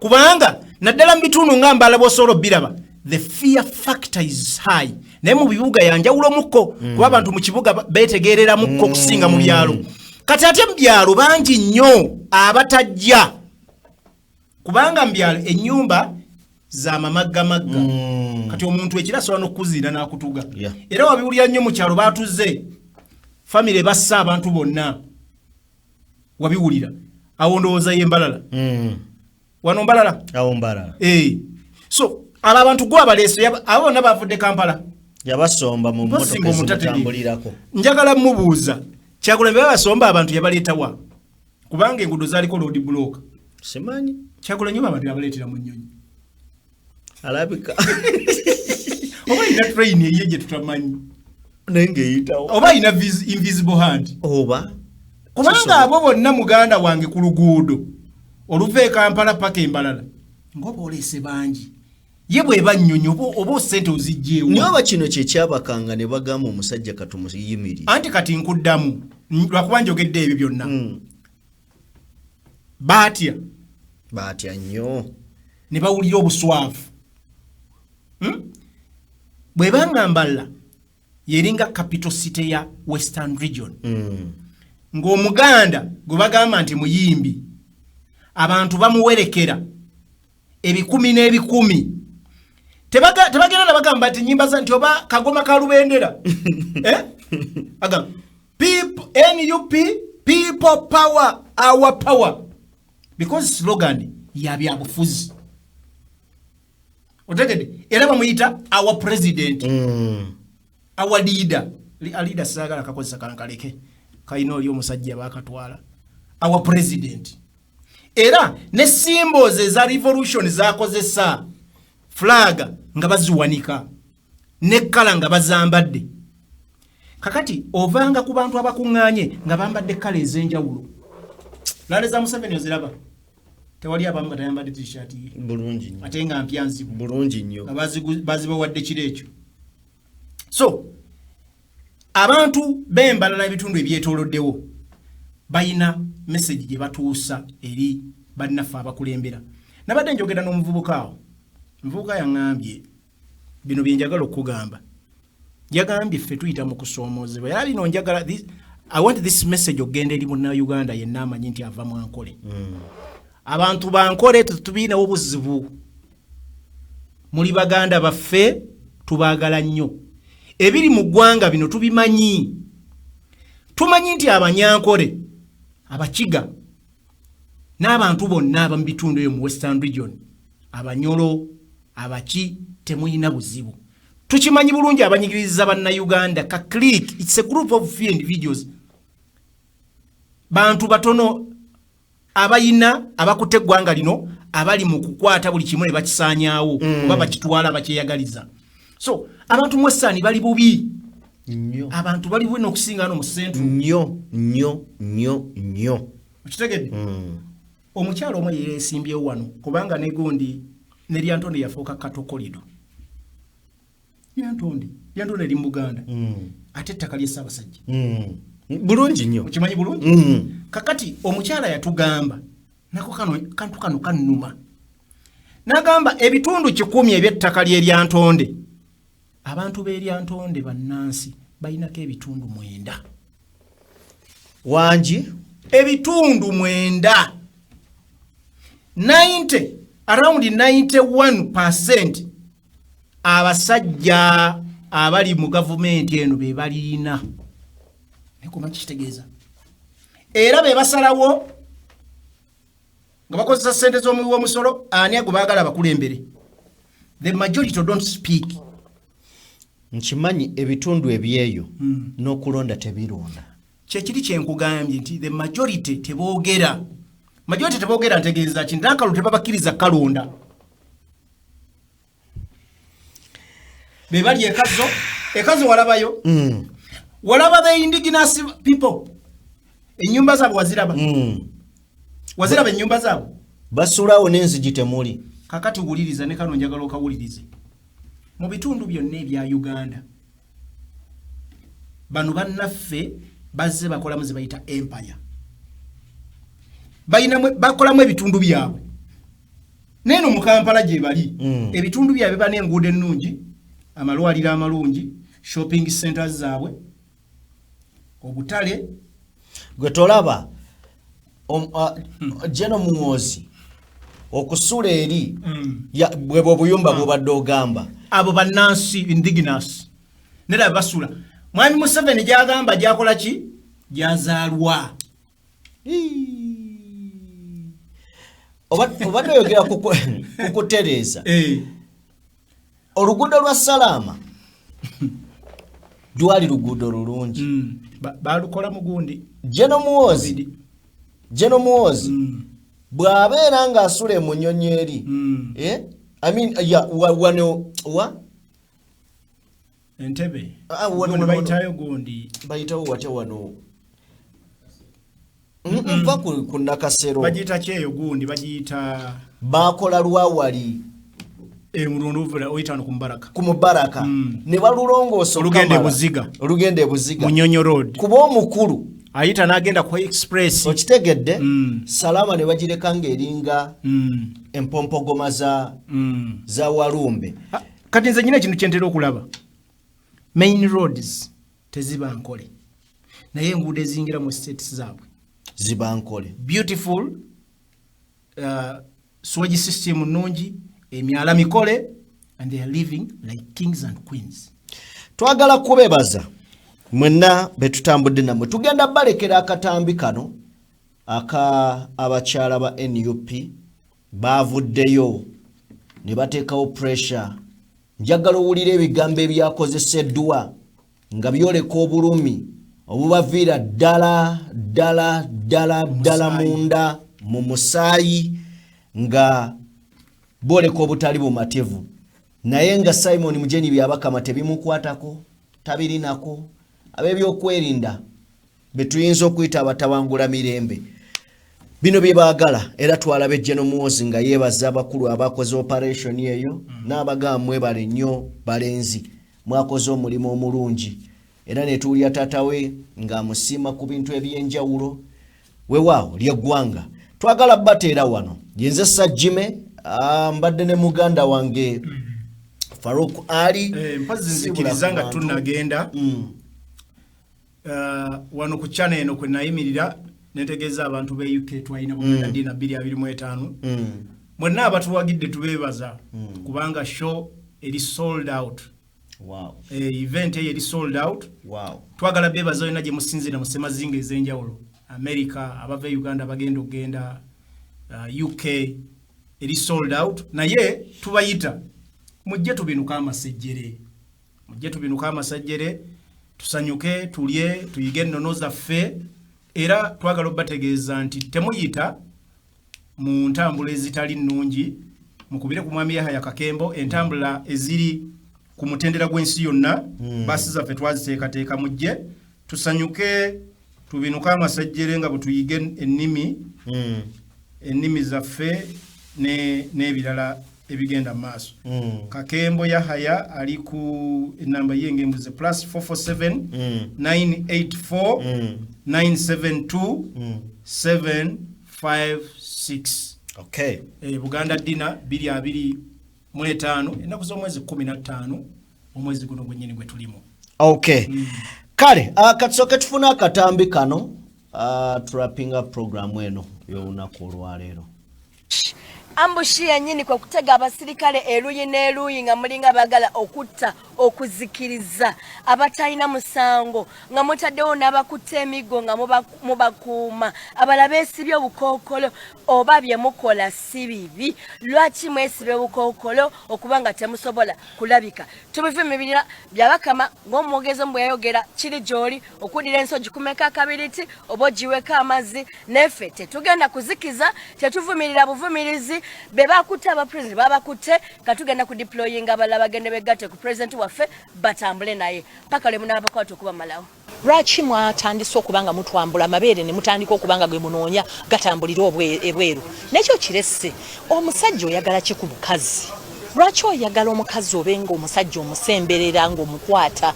Kubanga naddala mu bitundu nga Mbalala bw'osobola obbiraba, the fear factor is high. Naye mu bibuga yanjawulomukko, kuba abantu mu kibuga beetegeereramukko okusinga mu byalo. Kati ate mu byalo bangi nnyo abatajja, kubanga mu byalo ennyumba za mamaggamagga. Kati omuntu ekiro asobola n'okukuziira n'akutuga. Era wabiwulira nnyo mu kyalo, baatuze famire bassa abantu bonna, wabiwulira. Awo ndowooza ye Mbalala. Wano Mbalala. Awo Mbalala. So abo abantu gwe abaleese, abo bonna bavudde Kampala. Yabasomba mu Mpozi mmotoka ng'omuntu ezimutambulirako. Njagala mubuuza, Kyagulanyi bwe babasomba abantu yabaleeta wa? Kubanga enguudo zaaliko road block. Simanyi. Kyagulanyi oba abantu yabaleetera mu nnyonyi? Alabika. Oba alina train eyiye gye tutamanyi. Naye ng'eyitawo. Oba alina invisible hand. Oba. Kubanga abo bonna muganda wange ku luguudo oluva e Kampala paka Embalala ng'oba oleese bangi. Ye bw'eba nnyonyi oba sente oziggyeewa? Naye oba kino kye kyabakanga ne bagamba omusajja katumuyimirire. Anti kati nkuddamu, lwakuba njogedde ebyo byonna. Baatya. Baatya nnyo. Ne bawulira obuswavu. Bw'ebanga Mbalala yeringa capital city ya Western Region, ng'Omuganda gwe bagamba nti muyimbi, abantu bamuwerekera ebikumi n'ebikumi. Tebagenda na bagamba nti nyimba za nti oba kagoma ka Lubendera. Agamba, people, NUP, people power, our power. Because slogan ya byabufuzi. Otegedde? Era bamuyita our president. Our leader. A leader saagala kakozesa kankaleke. Kalina oli omusajja baakatwala. Our president. Era ne symbols eza revolution zakozesa, flag nga baziwanika, ne kkala nga bazambadde. Kakati ovanga ku bantu abakuŋŋaanye nga bambadde kkala ez'enjawulo. Rally za Museveni oziraba? Tewali abamu nga tayambadde t-shirt ye. Bulungi nnyo. Ate nga mpya nzibu. Bulungi nnyo. Nga bazibawadde kiro ekyo. So, Abantu b'Embalala, ebitundu ebyetooloddewo, balina message gye batuusa eri bannaffe abakulembera. Nabadde njogera n'omuvubuka awo, omuvubuka yaŋŋambye bino bye njagala okugamba. Yagambye ffe tuyita mu kusoomoozebwa, era bino njagala I want this message okugenda eri Munnayuganda yenna amanyi nti ava mu Ankole. Abantu bankole tetubiinawo buzibu, muli baganda baffe, tubaagala nnyo. Ebiri mu ggwanga bino tubimanyi, tumanyi nti Abanyankole, Abakiga n'abantu bonna aba mu bitundu eyo mu Western Region, Abanyolo, abaki, temulina buzibu. Tukimanyi bulungi abanyigiriza Bannayuganda ka clique, it's a group of few individuals, bantu batono abayina abakutte eggwanga lino, abali mu kukwata buli kimu ne bakisaanyaawo oba bakitwala bakyeyagaliza. So abantu mu Western bali bubi. Nnyo. Abantu bali bubi n'okusinga no mu Central. Nnyo nnyo nnyo nnyo. Okitegedde? Omukyalo omu yeesimbyewo wano, kubanga negundi ne Lyantonde yafuuka cattle corridor. Lyantonde, Lyantonde eri mu Buganda, ate ettaka ly'Essaabasajja. Bulungi nnyo. Okimanyi bulungi. Kakati omukyala yatugamba nako kano kantu kano kannuma, nagamba ebitundu 100 ebyettaka ly'Eryantonde, abantu b'Eryantonde bannansi balinako ebitundu 9. Wangi? Ebitundu 9, 90, around 91, abasajja abali mu gavumenti eno be balina. Nekuma kitegeeza era be basalawo nga bakozesa sente z'omuwi w'omusolo ani ago baagala abakulembere. The majority don't speak. Nkimanyi, ebitundu ebyeyo n'okulonda tebironda. Kyekiri kyenkugambye nti the majority teboogera. Majority teboogera, ntegeeza ki? Nti n'akalulu tebabakkiriza kalonda. Be bali ekazo, ekazo walabayo? Walaba the indigenous people, ennyumba zaabwe waziraba? Waziraba ennyumba zaabwe? Basulawo n'enzigi temuli. Kakati wuliriza ne kano, njagala okawulirize. Mu bitundu byonna ebya Uganda, bano bannaffe bazze bakolamu ze bayita empire. Balinamu, bakolamu ebitundu byabwe. Neeno mu Kampala gye bali, ebitundu byabwe bana, enguudo ennungi, amalwaliro amalungi, shopping centers zaabwe, obutale. Gwe tolaba General Muhoozi okusula eri bwe obuyumba bwobadde ogamba. Abo bannansi indigenous nera basula. Mwami Museveni gyagamba gyakola ki, gyazaalwa. Obadde oyogera kukutereeza oluguudo lwa Salaama, lwali luguudo lulungi. Balukola mugundi. General Muhoozi, General Muhoozi bw'abeera ng'asula emunyonyi eri, eh? I mean, ya, wano wa Entebe. Ah, wano, Gundi wano, bayitayo gundi. Bayitawo watya wano? Nva ku Nakasero. Bagiyita kyeyo gundi bagiyita. Bakola lwawali. Mulunduvula oyita wano ku Mubaraka. Ku Mubaraka ne balulongoosa. Olugenda okukamala. e Buziga. Olugenda e Buziga. Munyonyo Road. Kuba omukulu ayita n'agenda ku Express. Okitegedde? Salama ne bagireka ng'eringa empompogoma za walumbe. Kati nze nyina ekintu kyentera okulaba, main roads teziba nkole, naye enguudo eziyingira mu states zaabwe ziba nkole. Beautiful, sewage system nungi, emyala mikole, and they are living like kings and queens. Twagala kubebaza mwenna betutambudde nammwe. Tugenda balekera akatambi kano aka abakyala ba NUP bavuddeyo ne bateekawo pressure. Njagala owulira ebigambo ebyakozeseddwa nga byoleka obulumi obubaviira ddala ddala ddala ddala munda mu musaayi, nga booleka obutali bumativu, naye nga Simon Mujeni Byabakama tebimukwatako, tabirinako. Ab'ebyokwerinda betuyinza okuyita abatawangula mirembe, bino bye baagala. Era twalaba General Muhoozi nga yeebaza abakulu abakoze operation eyo, n'abagamba, "Mwebale nnyo balenzi, mwakoze omulimu omulungi." Era netuwulira taata we ng'amusiima ku bintu eby'enjawulo. Wewaawo lyeggwanga twagala bateera wano. Yenze Sajjime, mbadde ne muganda wange Faruk Ali. Mpozzi nzikiriza nga tunagenda wano ku channel eno kwe nayimirira netegeeza abantu be UK twalina Buganda Dinner 2025. Mwenna abatuwagidde tubeebaza kubanga show eri sold out. Event eyo eri sold out. Twagala beebaza yonna gye musinziira mu ssemazinga ez'enjawulo, America, abava e Uganda bagenda okugenda UK, eri sold out. Naye tubayita mujje tubinuka amasejjere, mujje tubinuka amasejjere, tusanyuke, tulye, tuyige ennono zaffe. Era twagala obbategeeza nti temuyita mu ntambula ezitali nnungi, mukubire ku Mwami Yahaya Kakembo. Entambula eziri ku mutendera gw'ensi yonna, baasi zaffe twaziteekateeka. Mujje tusanyuke, tubinuke amasejjere nga bwe tuyiga ennimi zaffe n'ebirala ebigenda mu maaso. Kakembo Yahaya ali ku enamba ye ngembuze, plus 447 984 972 756. Buganda Dinner 2025, ennaku z'omwezi 15, omwezi guno gwennyini gwe tulimu. Okay, kale katusooke tufune akatambi kano, tuwrappinga programu eno y'olunaku olwaleero. Ambush yennyini kwe kutega abasirikale eruuyi n'eruuyi nga mulinga baagala okutta, okuzikiriza abatalina musango, nga mutaddewo n'abakutta emiggo nga mubakuuma. Abalala beesibye obukookolo. Oba bye mukola si bibi, lwaki mwesiba obukookolo okuba nga temusobola kulabika? Tubivumirira. Byabakama ng'omwogezi omu bwe yayogera, kiri gy'oli okuddira ensi ogikumeko akabiriti oba ogiweko amazzi. Neffe tetugenda kuzikiza, tetuvumirira buvumirizi. Be bakutte abapresident babakutte, katugenda ku deployinga abalala bagende begatte ku president waffe, batambule naye paka lwe munaabakwata okubamalawo. Lwaki mwatandise okuba nga mutwambula amabeere ne mutandika okuba nga gwe munoonya gatambulire ebweru? Nekyo kiresse. Omusajja oyagala ki ku mukazi? Lwaki oyagala omukazi obe nga omusajja omusemberera ng'omukwata?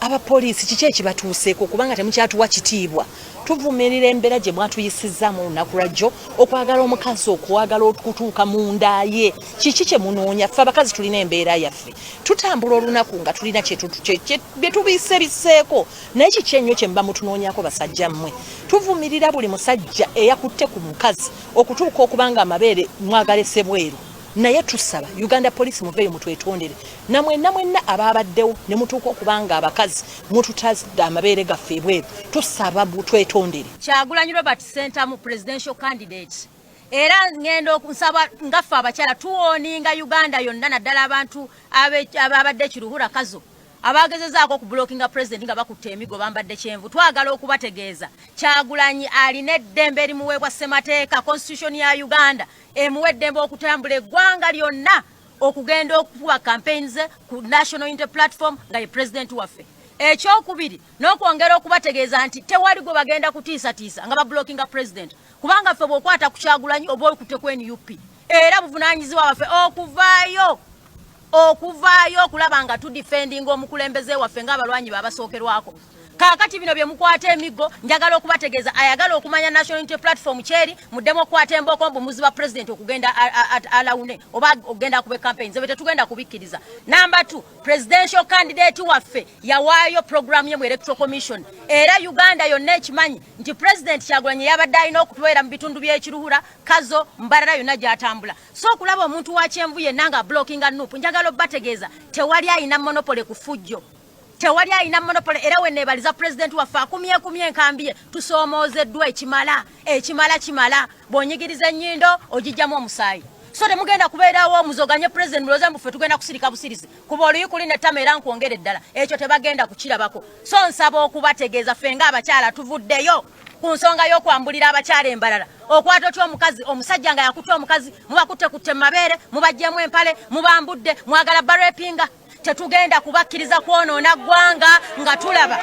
Abapoliisi kiki ekibatuuseeko kubanga temukyatuwa kitiibwa? Tuvumirira embeera gye mwatuyisizaamu olunaku lwajjo, okwagala omukazi, okwagala okutuuka mu nda ye. Kiki kye munoonya? Ffe abakazi tulina embeera yaffe, tutambula olunaku nga tulina bye tubiisebiseeko, naye kiki ennyo kye muba mutunoonyako, basajja mmwe? Tuvumirira buli musajja eyakutte ku mukazi okutuuka okuba nga amabeere mwagalese bweru. Naye tusaba Uganda Police muveeyo mutwetondere, namwenna mwenna ababaddewo ne mutuuka okuba nga abakazi mututazidde amabeere gaffe ebweru. Tusaba twetondere. Kyagulanyi Robert Sentamu, presidential candidate. Era ngenda okusaba nga ffe abakyala tuwarninga Uganda yonna, naddala abantu ababadde Kiruhura, Kazo, abagezezaako okublockinga president nga bakutte emigo, bambadde kyenvu. Twagala okubategeeza, Kyagulanyi alina eddembe erimuweebwa ssemateeka. Constitution ya Uganda emuwa eddembe okutambula eggwanga lyonna okugenda okukuba campaigns ku National Unity Platform nga ye president waffe. Ekyokubiri, n'okwongera okubategeeza nti tewali gwe bagenda kutiisatiisa nga bablockinga president, kubanga ffe bw'okwata ku Kyagulanyi oba okutte ku NUP, era buvunaanyizibwa bwaffe okuvaayo okulaba nga tudefendinga omukulembeze waffe ng'abalwanyi babasookerwako. Kaakati bino bye mukwata emiggo, njagala okubategeeza, ayagala okumanya National Unity Platform kyeri, muddemu okukwata embooko mbu muziba president okugenda alawune oba okugenda akuba campaign zebe, tetugenda kubikkiriza. Number 2, presidential candidate waffe yawaayo program ye mu Electoral Commission, era Uganda yonna ekimanyi nti President Kyagulanyi yabadde alina okutubeera mu bitundu by'Ekiruhura, Kazo, Mbarara, yonna gy'atambula. So okulaba omuntu wa kyenvu yenna nga blockinga NUP, njagala obbategeeza tewali alina monopoly ku ffujjo, tewali alina monopoly. Era weneebaliza pulezidenti waffe akumyekumye enkambi ye. Tusoomoozeddwa ekimala, ekimala kimala. Bw'onyigiriza ennyindo ogijjamu omusaayi. So temugenda kubeerawo omuzoganye pulezidenti mulowooza mbu ffe tugenda kusirika busirisi kuba oluyi kuli nettama. Era nkwongere eddala, ekyo tebagenda kukirabako. So nsaba okubategeeza, ffe ng'abakyala tuvuddeyo ku nsonga y'okwambulira abakyala embalala. Okwata otya omukazi, omusajja nga yakutte omukazi? Mubakutte kutte mu mabeere, mubaggyemu empale, mubambudde, mwagala barapinga. Tetugenda kubakkiriza kwonoona ggwanga nga tulaba.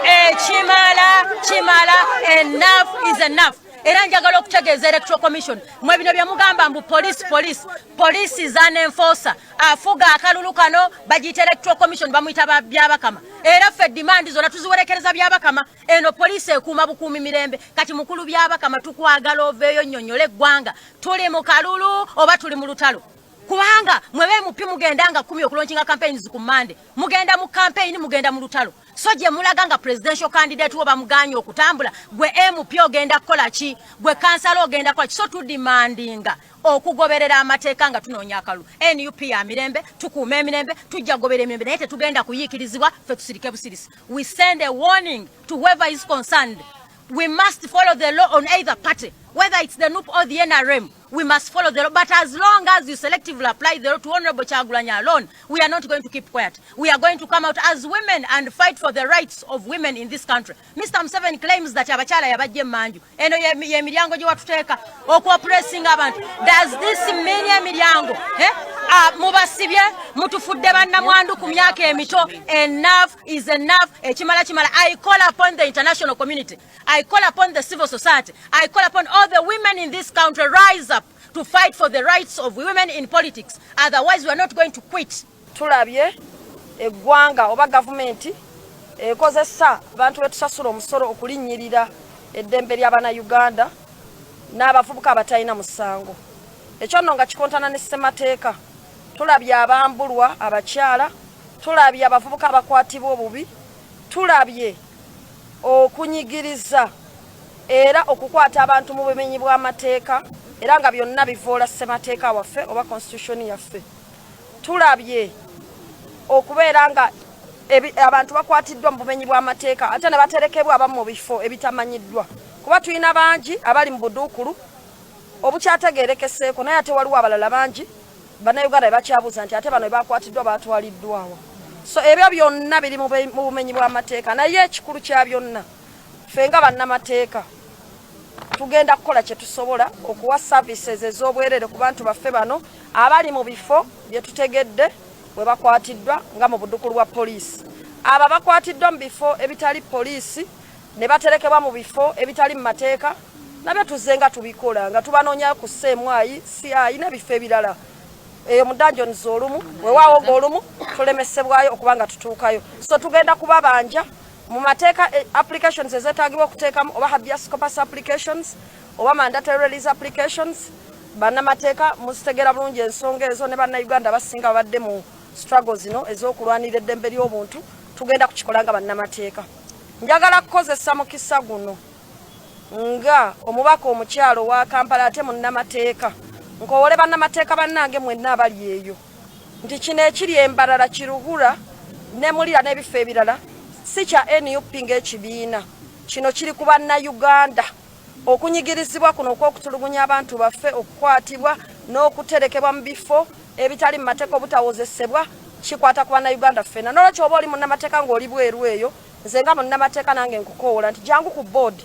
Ekimala kimala, enough is enough. Era njagala okutegeeza Electoral Commission, mwe bino bye mugamba mbu police, police, police is an enforcer. Afuga akalulu kano bagiyita Electoral Commission, bamuyita Byabakama. Era ffe demand zonna tuziwerekereza Byabakama. Eno poliisi ekuuma bukuumi mirembe. Kati mukulu Byabakama, tukwagala oveeyo nnyonnyola eggwanga, tuli mu kalulu oba tuli mu lutalo? Kubanga mwebe mupi mugenda nga 10 okulaunchinga campaigns ku Mande, mugenda mu campaign, mugenda mu lutalo. So gye mulaga nga presidential candidate wo bamuganye okutambula, gwe MP ogenda kukola ki? Gwe kansala ogenda kukola ki? So tudemandinga okugoberera amateeka nga tunoonya akalulu. NUP ya mirembe, tukuuma emirembe, tujja kugoberera emirembe, naye tetugenda kuyiikirizibwa ffe tusirike busirisi. We send a warning to whoever is concerned. We must follow the law on either party, whether it's the NUP or the NRM. We must follow the law. But as long as you selectively apply the law to Honorable Kyagulanyi alone, we are not going to keep quiet. We are going to come out as women and fight for the rights of women in this country. Mr. Museveni claims that abakyala yabajja emmanju. Eno ye miryango gye watuteeka okuoppressinga abantu. Does this mean emiryango? Eh? Mubasibye, mutufudde bannamwandu ku myaka emito. Enough is enough. Ekimala kimala. I call upon the international community. I call upon the civil society. I call upon all the women in this country, rise up to fight for the rights of women in politics. Otherwise, we are not going to quit. Tulabye eggwanga oba gavumenti ekozesa abantu betusasula omusolo okulinnyirira eddembe ly'Abannayuganda n'abavubuka abatalina musango. Ekyo nno nga kikontana ne ssemateeka. Tulabye abambulwa abakyala, tulabye abavubuka abakwatibwa obubi, tulabye okunyigiriza era okukwata abantu mu bumenyi bw'amateeka, era nga byonna bivoola ssemateeka waffe oba constitution yaffe. Tulabye okubeera nga abantu bakwatiddwa mu bumenyi bw'amateeka ate ne baterekebwa abamu mu bifo ebitamanyiddwa, kuba tulina bangi abali mu buduukulu obukyategeerekeseeko, naye ate waliwo abalala bangi Bannayuganda be bakyabuuza nti ate bano bebakwatiddwa batwaliddwawo. So ebyo byonna biri mu bumenyi bw'amateeka. Naye ekikulu kya byonna, ffe nga bannamateeka tugenda kukola kye tusobola okuwa services ez'obwerere ku bantu baffe bano abali mu bifo bye tutegedde bwe bakwatiddwa nga mu budukulu bwa poliisi. Abo abakwatiddwa mu bifo ebitali poliisi ne baterekebwa mu bifo ebitali mu mateeka, nabyo tuzze nga tubikola nga tubanoonya ku CMI, CI n'ebifo ebirala eyo mu dungeons. Olumu weewaawo ng'olumu tulemesebwayo okuba nga tutuukayo. So tugenda kubabanja mu mateeka applications ezeetaagibwa okuteekamu, oba habeas corpus applications oba mandatory release applications. Bannamateeka muzitegeera bulungi ensonga ezo, ne Bannayuganda abasinga babadde mu struggle zino ez'okulwanirira eddembe ly'obuntu. Tugenda kukikola nga bannamateeka. Njagala kukozesa mukisa guno nga omubaka omukyalo wa Kampala ate munnamateeka, nkowole bannamateeka bannange mwenna abali eyo nti kino ekiri embalala, Kiruhura ne Mulira n'ebifo ebirala, si kya NUP ng'ekibiina. Kino kiri ku Bannayuganda. Okunyigirizibwa kuno okw'okutulugunya abantu baffe, okukwatibwa n'okuterekebwa mu bifo ebitali mu mateeka, obutawozesebwa, kikwata ku Bannayuganda ffenna. N'olwekyo oba oli munnamateeka ng'oli bweru eyo, nze nga munnamateeka nange nkukowoola nti jangu ku board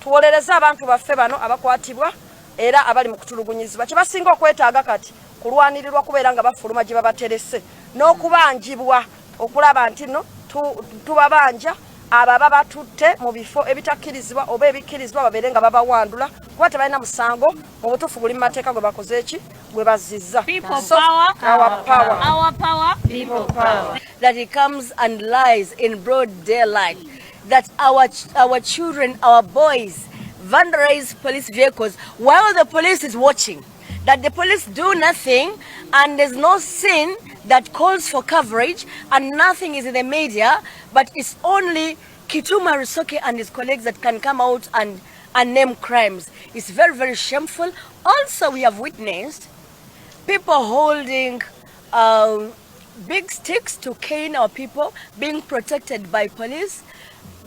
tuwolereze abantu baffe bano abakwatibwa era abali mu kutulugunyizibwa. Kye basinga okwetaaga kati kulwanirirwa kubeera nga bafuluma gye babaterese n'okubanjibwa, okulaba nti no tubabanja abo ababatutte mu bifo ebitakkirizibwa oba ebikkirizibwa, babeere nga babawandula, kuba tebalina musango mu butuufu guli mu mateeka gwe bakoze eki gwe bazizza. People So, power. Our power. Our power. People power. That he comes and lies in broad daylight, that our children, our boys, vandalize police vehicles while the police is watching, that the police do nothing and there's no scene that calls for coverage and nothing is in the media, but it's only Kituma Rusoke and his colleagues that can come out and name crimes. It's very, very shameful. Also, we have witnessed people holding big sticks to cane our people, being protected by police,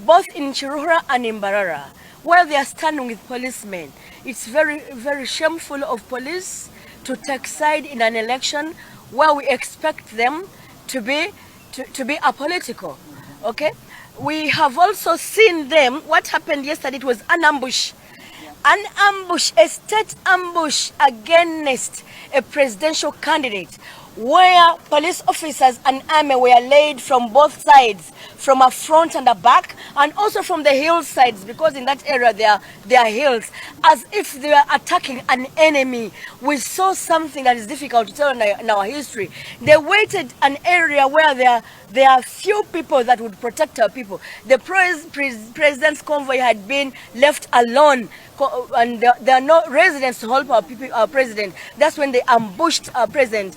both in Kiruhura and in Mbarara, where they are standing with policemen. It's very, very shameful of police to take side in an election where we expect them to be apolitical. Okay? We have also seen them, what happened yesterday, it was an ambush. An ambush, a state ambush against a presidential candidate. where police officers and army were laid from both sides, from a front and a back, and also from the hillsides, because in that area there are hills, as if they were attacking an enemy. We saw something that is difficult to tell in our history. They waited an area where there are few people that would protect our people. The president's convoy had been left alone, and there are no residents to help our people, our president. That's when they ambushed our president.